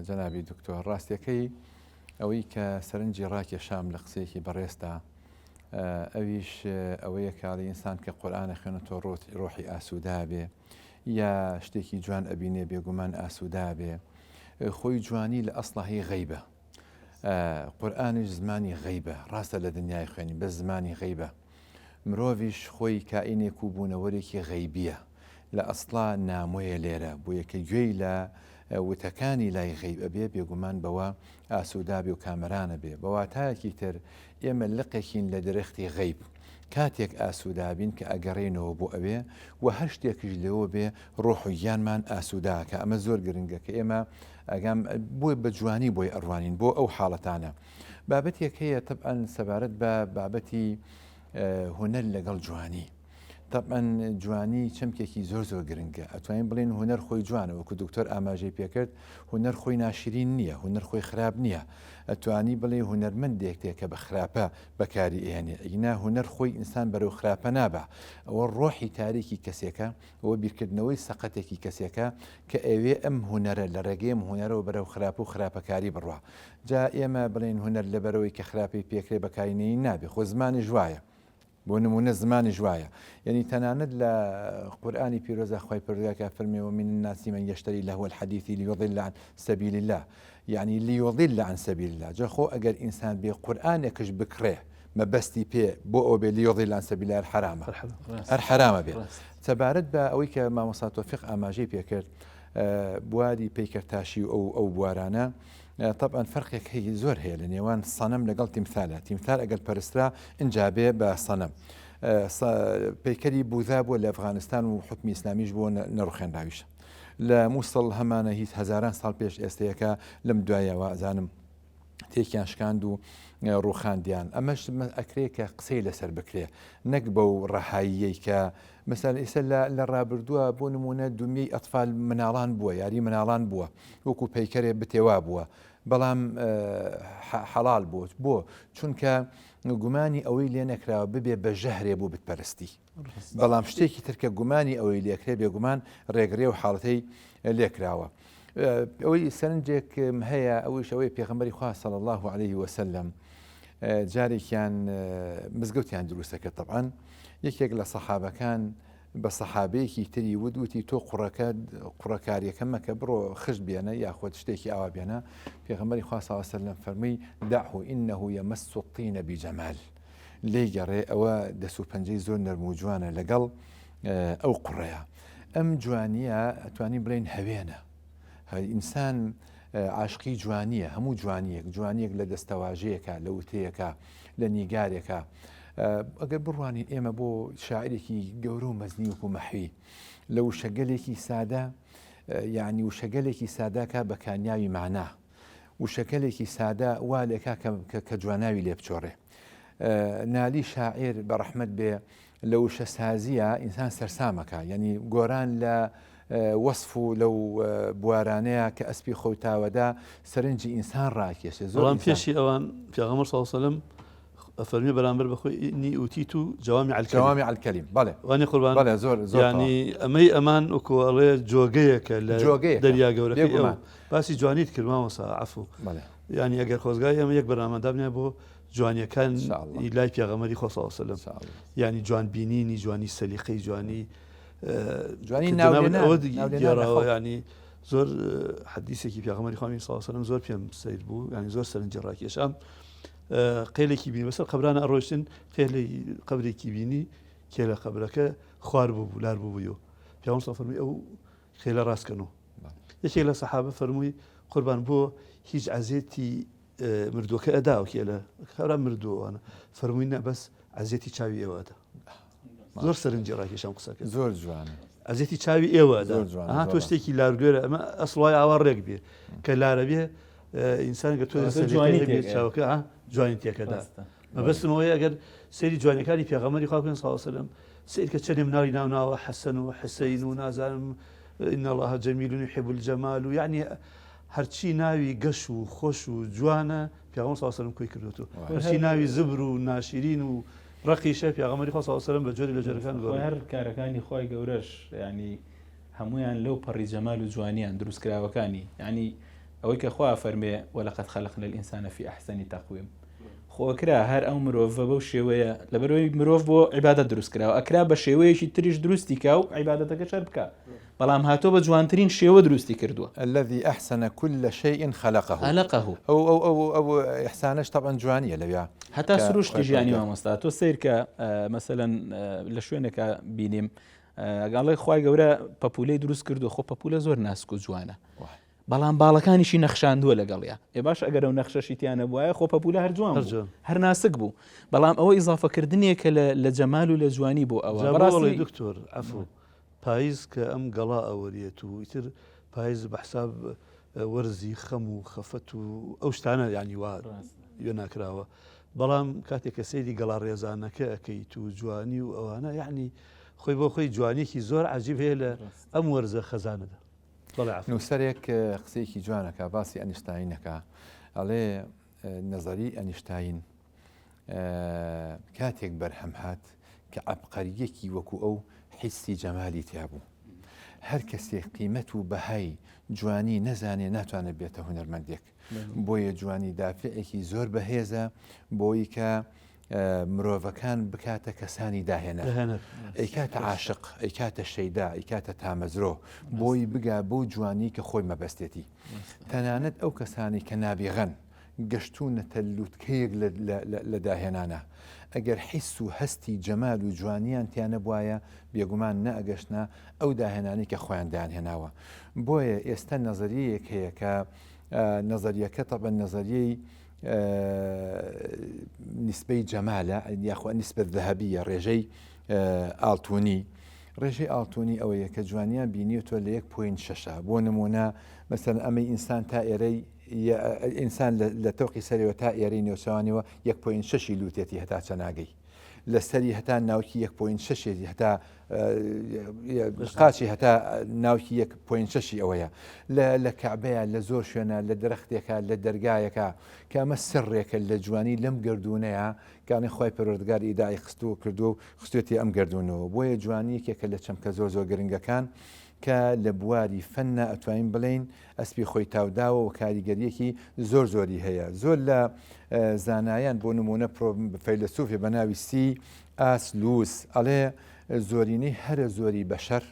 جەنابی دکتۆر ڕاستیەکەی ئەوەی کە سەرنجی ڕاکێشام لە قسەیەکی بەڕێزتا ئەویش ئەوەیە کاڵی ئینسان کە قورئانە خوێنێتەوە ڕۆحی ئاسوودە بێ یا شتێکی جوان ئەبینێ بێگومان ئاسوودە بێ خۆی جوانی لە ئەسڵا هی غەیبە قورئانیش زمانی غەیبە ڕاستە لە دنیای خوێنی بەس زمانی غەیبە مرۆڤیش خۆی کائینێک و بوونەوەرێکی غەیبیە لە ئەسڵا نامۆیە لێرە بۆیە کە گوێی لە وتەکانی لای غەیب ئەبێ بێگومان بەوە ئاسوودابێ و کامەرانە بێ بە واتایەکی تر ئێمە لقێکین لە درەختی غەیب کاتێک ئاسوودابین کە ئەگەڕێینەوە بۆ ئەوێ و هەر شتێکیش لێوە بێ ڕۆح و گیانمان ئاسووداکە ئەمە زۆر گرنگە کە ئێمە ئەگام بۆی بە جوانی بۆی ئەڕوانین بۆ ئەو حاڵەتانە بابەتێک هەیە تەبعەن سەبارەت بە بابەتی هونەر لەگەڵ جوانی تەبعەن جوانی چەمکێکی زۆر زۆر گرنگە ئەتوانین بڵێن هونەر خۆی جوانە وەکو دکتۆر ئاماژەی پێکرد هونەر خۆی ناشرین نییە هونەر خۆی خراپ نییە ئەتوانی بڵێ هونەرمەندێک تێ کە بە خراپە بەکاری ئێنێ ئینا هونەر خۆی ئینسان بەرەو خراپە نابا ئەوە ڕۆحی تاریکی کەسێکە ئەوە بیرکردنەوەی سەقەتێکی کەسێکە کە ئەوێ ئەم هونەرە لە ڕێگەی ئەم هونەرەوە بەرەو خراپ و خراپەکاری بڕوا جا ئێمە بڵێین هونەر لەبەرئەوەی کە خراپەی پێکرێ بەکاری نێین نابێ خۆ زمانیش وایە بۆ نمونە زمانیش وایە یعنی تەنانەت لە قورئانی پیرۆزا خوای پەروەردگار کە فەرمی ومن الناس من یشتری لهو الحدیث لیضل عن سبیل الله یعنی لیضل عن سبیل الله جا خۆ ئەگەر ئینسان بێ قورئانێکش بکڕێ مەبەستی پێ بۆ ئەو بێ لیضل عن سبیل الله حرامە هەر حرامە بێ سەبارەت بە ئەوەی کە مامۆستا تۆفیق ئاماژەی پێکرد بواری پەیکەرتاشی و ئەو ئەو بوارانە تەبعەن فەرقێک هەیە زۆر هەیە لە نێوان سەنەم لەگەڵ تیمثالە تیمثال ئەگەر پەرسترا ئینجا بێ بە سەنەم پەیکەری بوذا بووە لە ئەفغانستان و حکمی ئیسلامیش بۆ نەڕوخێنراویشە لە مووسڵ هەمانە هیچ هەزاران ساڵ پێش ئێستەیەکە لەم دوایەوە ئەزانم تێکیان شکاند و ڕوخاندیان ئەمەش ئەکرێ کە قسەی لەسەر بکرێ نەک بەو ڕەهاییەی کە مەسەلەن ئیستا لە ڕابردووە بۆ نمونە دومیەی ئەتفال مناڵان بووە یاری مناڵان بووە وەکو پەیکەرێ بتێوا بووە بەڵام حەڵال بوو بۆ چونکە گومانی ئەوەی لێ نەکراوە ببێ بە ژەهرێ بۆ بتپەرستی بەڵام شتێکی تر کە گومانی ئەوەی لێکرێ بێگومان ڕێگرێ و حاڵەتەی لێکراوە ئەوەی سەرنجێکم هەیە ئەویش ئەوەی پێغەمبەری خوا صلی الله علیه وسلم جارێکیان مزگەوتیان دروستە کرد طبعا یەکێک لە سەحابەکان بە سەحابەیەکی تری وت وتی تۆ قوڕەکە قوڕەکاریەکە مەکە بڕۆ خشت بێنە یاخود شتێکی ئاوا بێنە پێغەمبەری خوا صلی الله علیه وسلم فەرمووی دعه انه يمس الطين بجمال لێی گەڕێ ئەوە دەست و پەنجەی زۆر نەرم و جوانە لەگەڵ ئەو قوڕەیە ئەم جوانیە ئەتوانین بڵێین هەوێنە ئینسان عاشقی جوانیە هەموو جوانیەک جوانیەک لە دەستەواژەیەکە لە وتەیەکە لە نیگارێکە ئەگەر بڕوانین ئێمە بۆ شاعرێکی گەورە و مەزنی وەکو مەحوی لە وشەگەلێکی سادە یعنی وشەگەلێکی ساداکە بە کانیاوی معنا وشەکەلێکی سادە وا لێکا کە جواناوی لێ بچۆڕێ نالی شاعیر بە ڕەحمەت بێ. لە وشەسازییە ئینسان سەرسامەکا یانی گۆران لە وەسف و لەو بوارانەیە کە ئەسپی خۆی تاوەدا سەرنجی ئینسان ڕاکێشێ زۆر بەڵام پێشی ئەوان پێغەمبەر صلی الله علیه وسلم ئەفەرمی بەرامبەر بە خۆی ئینی ئوتیت و جوامع الکلم جوامع الکلم بەڵێ وانی قوربان بەڵێ زۆر زۆر ینی ئەمەی ئەمان وەکو ئەڵێ جۆگەیەکە لە جۆگەیەکە دەریا گەورەکەی ئەو بێگومان باسی جوانیت کرد مامۆستا عەفو بەڵێ یعنی ئەگەر خۆزگای ئێمە یەک بەرنامە دابنێ بۆ جوانیەکان إن شاء الله. لای پێغەمبەری خۆ صلی الله علیه وسلم إن شاء الله. یعنی جوان بینینی جوانی سەلیقەی جوانی جوانی کە ناولێنان، جەنابت ئەوە ناولێنان لە گێڕاوە خەڵک. یعنی زۆر حەدیسێکی پێغەمبەری خوا صلی الله علیه وسلم زۆر پێم سەیر بوو یعنی زۆر سەرنجی ڕاکێشام قێلێکی بینی بەسەر قەبرانە ئەڕۆیشتن قێلی قەبرێکی بینی کێ لە قەبرەکە خوار بوو بوو لار بوو بوویەوە پیاوەن صلی فەرمووی ئەو خێلە ڕاستکەنەوە یەکێک لە سەحابە فەرمووی قوربان بۆ هیچ عەزێتی مردووەکە ئەدا و کێ لە خەرا مردووانە فەرمووی نە بەس عەزێتی چاوی ئێوە ئەدا زۆر سەرنجی ڕاکێشام قسەکە زۆر جوانە ئەزیەتی چاوی ئێوە زۆر جوانە، ئەها تۆ زۆر. شتێکی لارگوێرە ئەمە ئەسڵای ئاوا ڕێک بێ کە لارە بێ ئینسان گە تۆ کەواتە جوانی تێکەیە. چاوەکە ئا، جوانی تێکەدا ڕاستە. مەبەستم ئەوەیە ئەگەر سەیری جوانیەکانی پێغەمبەری خوا بکەن صلی الله علیه وسلم سەیر کە چەندێ مناڵی ناو ناوە حەسەن و حسین و نازانم ان الله جمیل یحب الجمال و یعنی هەرچی ناوی گەش و خۆش و جوانە پێغەمبەر صلی الله علیه وسلم کۆی کردووەتەوە هەرچی ناوی زبر و ناشرین و ڕەقیشە پێغەمبەری خوا صلی الله علیه وسلم بە جۆری لە جۆرەکان گۆڕی. هەر کارەکانی خوای گەورەش یعنی هەموویان لەو پەڕی جەمال و جوانیان دروستکراوەکانی یعنی ئەوەی کە خوا فەرمێ ولقد خلقنا الإنسان في أحسن تقویم خۆ ئەکرا هەر ئەو مرۆڤە بەو شێوەیە لەبەرەوەی مرۆڤ بۆ عیبادەت دروست کراوە ئەکرا بە شێوەیەکی تریش دروستی کا و عیبادەتەکە شەر بکا بەڵام هاتۆ بە جوانترین شێوە دروستی کردووە. الذی احسن کل شیء خلقه خلقه. ئەو ئەو ئەو ئەو ئیحسانەش تەبعەن جوانیە لەویا هەتا کە سروشتی خوای ژیانی پەروەردگار. مامۆستا تۆ سەیرکە مەسەلەن لە شوێنێکا بینیم ئەڵێ خوای گەورە پەپولەی دروست کردو خۆ پەپولە زۆر ناسک و جوانە بەڵام باڵەکانیشی نەخشاندووە لەگەڵیا ئێ باش ئەگەر ئەو نەخشەشی تیا نەبوایە خۆ پەپولە هەر جوان بوو هەر ناسک بوو بەڵام ئەوە ئیزافەکردنێکە لە جەمال و لە جوانی بۆ ئەوە بەڕاستی دکتۆر عەفو پایز کە ئەم گەڵا ئەوەریێت و ئیتر پایز بە حساب وەرزی خەم و خەفەت و ئەو شتانە یانی وا وێناکراوە بەڵام کاتێک کە سەیری گەڵا ڕێزانەکە ئەەکەیت و جوانی و ئەوانە یعنی خۆی بۆ خۆی جوانیەکی زۆر عجیب هەیە لە ئەم وەرزە خەزانەدا. نووسەرێک قسەیەکی جوان ئەکا باسی ئەنیشتاین ئەکا ئەڵێ نەزەری ئەنیشتاین کاتێک بەرهەم هات کە عەبقەریەکی وەکو ئەو حیسی جەمالی تیا بوو هەر کەسێک قیمەت و بەهای جوانی نەزانێ ناتوانێت بێتە هونەرمەندێک بۆیە جوانی دافعێکی زۆر بەهێزە بۆی کە مرۆڤەکان بکاتە کەسانی داهێنەر، ئەیکاتە عاشق، ئەیکاتە شەیدا، ئەیکاتە تامەزرۆ، بۆی بگا بەو جوانی کە خۆی مەبەستێتی. تەنانەت ئەو کەسانەی کە نابیغەن، گەشتوونەتە لوتکەیەک لە داهێنانا، ئەگەر حیس و هەستی جەمال و جوانیان تیا نەبوایە، بێگومان نەئەگەشتنە ئەو داهێنانەی کە خۆیان دایانهێناوە. بۆیە ئێستا نەزەریەیەک هەیە کە نەزەریەکە تەبعەن نەزەریەی نیسبەی جەمالە یاخوا نیسبە ذەهەبیە ڕێژەی ئاڵتونی ڕێژەی ئاڵتونی ئەوەیە کە جوانیان بینیوتوە لە یەک point شەشە بۆ نمونە مەسەن ئەمەی ئینسان تا ئێرەی ئینسان لە تەوقی سەرەوە تا ئێرەی نێوچوانیەوە یەک point شەشی لوتێتی هەتا چەناگەی لەسەری هەتا ناوکی یەک point شەشێتی هەتا قاچی هەتا ناوکی یەک point شەشی ئەوەیە لە لە کەعبەیە لە زۆر شوێنە لە درەختێکە لە دەرگایەکە کە ئەمە سڕێکە لە جوانی لەم گردونەیە کانی خی پەروەردگار ئیدای خستووە کردو و خستێتی ئەم گردونەوە بۆیە جوانی یەکێکە لە چەمکە زۆر زۆر گرنگەکان کە لە بواری فەنە ئەتوانین بڵین ئەسپی خۆی تاوداوە و کاریگەریەکی زۆر زۆری هەیە زۆر لە زانایان بۆ نمونە فەیلەسوفێ بە ناوی سی ئاس لوس ئەڵێ زۆرینەی هەرە زۆری بەشەر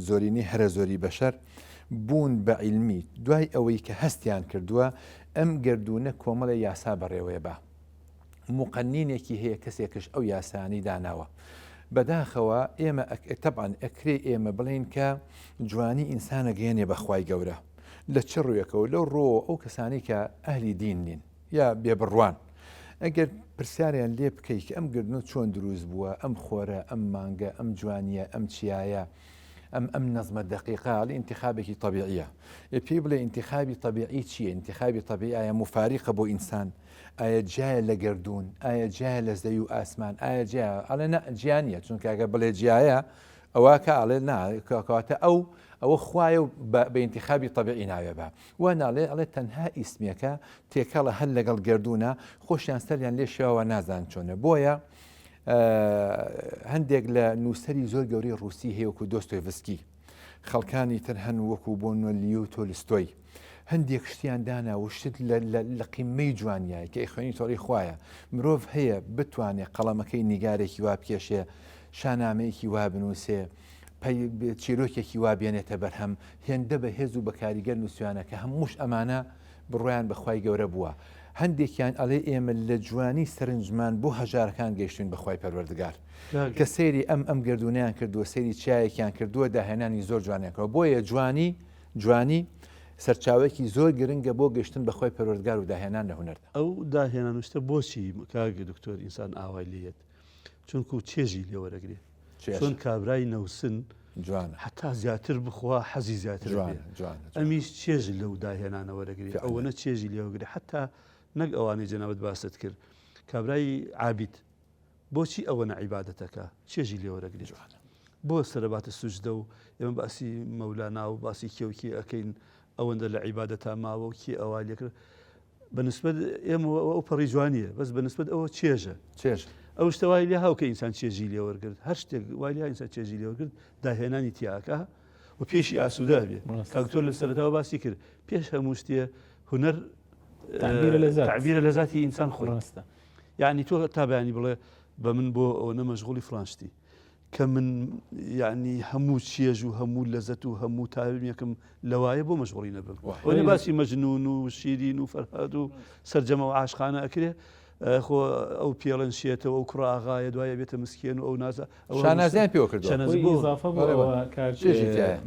زۆرینەی هەرە زۆری بەشەر بوون بە عیلمی دوای ئەوەی کە هەستیان کردووە ئەم گەردوونە کۆمەڵێ یاسا بەڕێوەیە بە موقەنینێکی هەیە کەسێکش ئەو یاسایانەی داناوە. بەداخەوە ئێمە تەبعەن ئەکرێ ئێمە بڵێین کە جوانی ئینسان ئەگەیەنێ بە خوای گەورە لە چ ڕوویەکەوە لەو ڕووەوە ئەو کەسانەی کە ئەهلی دین نین یا بێبڕوان ئەگەر پرسیاریان لێ بکەی کە ئەم گردنە چۆن دروست بووە ئەم خۆرە ئەم مانگە ئەم جوانیە ئەم چیایە ئەم ئەم نەزمە دەقیقە ئەڵێ ئینتخابێکی تەبیعیە ئێ پێی بڵێ ئینتخابی تەبیعی چییە ئینتخابی تەبیعی ئایا موفاریقە بۆ ئینسان؟ ئایا جیایە لە گەردوون؟ ئایا جیایە لە زەوی و ئاسمان؟ ئایا جیایە؟ ئەڵێ نا جیا نییە، چونکە ئەگەر بڵێ جیایە ئەوە کە ئەڵێ نا کەواتە ئەو ئەوە خوایە و بە ئینتیخابی تەبیعی ناوێ بە وا ناڵێ ئەڵێ تەنها ئیسمیەکە تێکەڵە هەر لەگەڵ گەردوونە خۆشیان سەریان لێ شێواوە نازان چۆنە بۆیە هەندێک لە نووسەری زۆر گەورەی ڕووسی هەیە وەکو دۆستۆیڤسکی خەڵکانی تر هەن وەکو بۆ نۆ لیو تۆلستۆی هەندێک شتیان دانا و شت لە قیمەی جوانیای کە ئەیخوێنی تۆڵی خوایە مرۆڤ هەیە بتوانێ قەڵەمەکەی نیگارێکی وا بکێشێ شانامەیەکی وا بنووسێ چیرۆکێکی وا بێنێتە بەرهەم هێندە بە هێز و بەکاریگەر نووسیانە کە هەمووش ئەمانە بڕوایان بە خوای گەورە بووە هەندێکیان ئەڵێ ئێمە لە جوانی سەرنجمان بۆ هەژارەکان گەیشتوین بە خوای پەروەردگار کە سەیری ئەم ئەم گردونیان کردووە سەیری چایەکیان کردووە داهێنانی زۆر جوانیان کردووە بۆیە جوانی جوانی سەرچاوەیەکی زۆر گرنگە بۆ گەشتن بە خوای پەروەردگار و داهێنان لە هونەردا. ئەو داهێنان و شتە بۆچی کاک دکتۆر ئینسان ئاوای لێیەت چونکو چێژی لێ وەرەگرێ چۆن کابرای نەوسن جوانە هەتا زیاتر بخوا حەزی زیاتر ئەمیش چێژ لەو داهێنانە وەرەگرێ ئەوەنە چێژی لێوەگرێ حتا نەک ئەوانەی جەنابت باست کرد کابرای عابید بۆچی ئەوەنە عیبادەتەکە چێژی لێ وەرەگرێت جوانە بۆ سەرباتە سوجدە و ئێمە باسی مەولانا و باسی کێ و کێ ئەەکەین ئەوەندە لە عیبادەتا ماوە و کێ ئەوە لێکرد بەنسبەت ئێمە ئەو پەڕی جوانیە بەس بەنسبەت ئەوە چێژە چێژ ئەو شتە وای لێ هاو کە ئینسان چێژی لێ وەرگرت هەر شتێک وای لێ ئینسان چێژی لێ وەرگرت داهێنانی تیاکە و پێشی ئاسوودە بێ کاکتۆر لە سەرەتاوە باسی کرد پێش هەموو شتێ هونەر تعبیرە لە ذاتی ئینسان خۆی ڕاستە یعنی تۆ تا بەیانی بڵێ بە من بۆ ئەوەنە مەشغوڵی فڵان شتی کە من یعنی هەموو چێژ و هەموو لەزەت و هەموو تاویەکم لەوایە بۆ مەشغوڵی نەبم وەنی باسی مەجنون و شیرین و فەرهاد و سەرجەمە و عاشقانە ئەکرێ خۆ ئەو پێڵێن شێتەوە ئەو کوڕ ئاغایە دوایە بێتە مسکێن و ئەو نازە ئەو شانازیان پێوە کردووە شانازی بۆ ئیزافە بۆ ئەوە کاک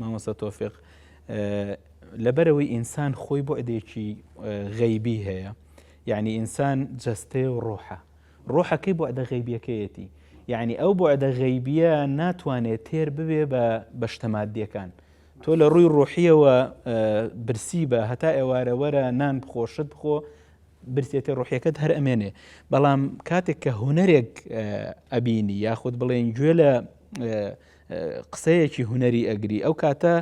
مامۆستا تۆفیق لەبەرەوەی ئینسان خۆی بوعدێکی غەیبی هەیە یعنی ئینسان جەستەیە و ڕۆحە ڕۆحەکەی بوعدە غەیبیەکەیەتی یعنی ئەو بوعدە غەیبیە ناتوانێت تێر ببێ بە بە شتە مادیەکان تۆ لە ڕووی ڕۆحیەوە برسی بە هەتا ئێوارە وەرە نان بخۆ شت بخۆ برسێتە ڕۆحیەکەت هەر ئەمێنێ بەڵام کاتێک کە هونەرێک ئەبینی یاخود بڵێن گوێ لە قسەیەکی هونەری ئەگری ئەو کاتە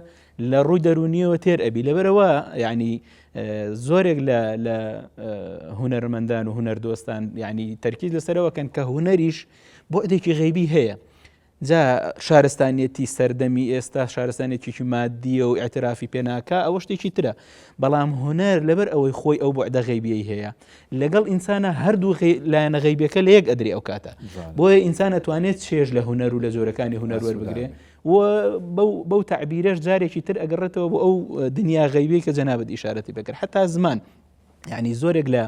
لە ڕووی دەرونیەوە تێر ئەبی لەبەرەوە یعنی زۆرێک لە هونەرمەندان و هونەردۆستان یعنی تەرکیز لەسەرەوە کەن کە هونەریش بۆ غەیبی هەیە جا شارستانیەتی سەردەمی ئێستا شارستانێکیی مادیە و ئاعترافی پێناکە ئەوە شتێکی ترە بەڵام هونەر لەبەر ئەوەی خۆی ئەو بەعدە غەیبیەی هەیە لەگەڵ ئینسانە هەردوو لایەنە غەیبیەکە لە یەک ئەدرێ ئەو کاتە بۆیە ئینسان ئەتوانێت چێژ لە هونەر و لە جۆرەکانی هونەر وەربگرێ و بەو تەعبیرەش جارێکی تر ئەگەڕێتەوە بۆ ئەو دنیا غەیبی کە جەنابەت ئیشارەتی پێکرد حتا زمان یعنی زۆرێک لە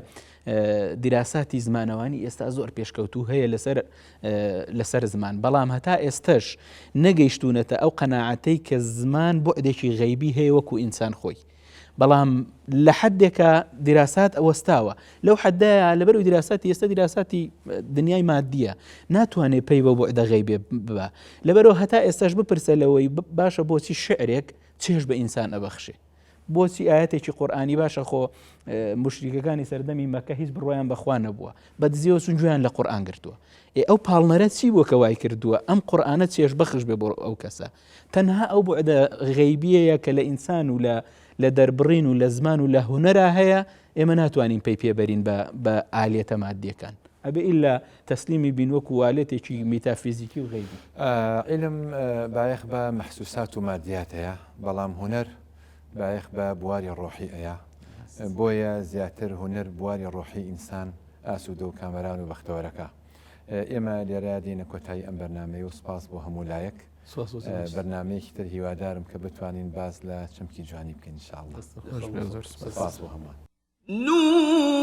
دیراساتی زمانەوانی ئێستا زۆر پێشکەوتوو هەیە لەسەر لەسەر زمان بەڵام هەتا ئێستش نەگەیشتونەتە ئەو قەناعەتەی کە زمان بۆ غەیبی هەیە وەکو ئینسان خۆی بەڵام لە حدێکە دیراسات ئەوەستاوە لەو حدایە لەبەر و دیراساتی ئێستا دیراساتی دنیای مادیە ناتوانێت پەی بە بوعدە غەیبێ ببا لەبەرەوە هەتا ئێستاش بپرسە لەوەی باشە بۆچی شعرێک چێژ بە ئینسان ئەبەخشێ بۆچی ئاەتێکی قورآانی باشە خۆ مشریکەکانی سەردەمی مەکە هیچ بڕوایان بەخوا نەبووە بە دزیەوە چون گوێیان لە قورآن گرتووە ئێ ئەو پاڵنەرە چی بووە کە وای کردووە ئەم قورآانە چێژ بەخش بێ بۆ ئەو کەسە تەنها ئەو بوعدە غەیبیەیە کە لە ئینسان و لە لە دەربڕین و لە زمان و لە هونەرا هەیە ئێمە ناتوانین پەی پێبەرین بە بە ئالێتە مادیەکان ئەبێ ئیلا تەسلیمی بین وەکو والێتێکی میتافیزیکی و غەیبی. عیلم بایەخ بە مەحسوسات و مادیات ئەیا بەڵام هونەر بایەخ بە بواری ڕۆحی ئەیا بۆیە زیاتر هونەر بواری ڕۆحی ئینسان ئاسوودە و کامەران و بەختەوەرەکا. ئێمە لێرە دێینە کۆتایی ئەم بەرنامەیە و سپاس بۆ هەموو لایەک. بەرنامەیەکی تر هیوادارم کە بتوانین باس لە چەمکی جوانی بکەین ان شاء الله. سپاس بۆ هەمووان. نون.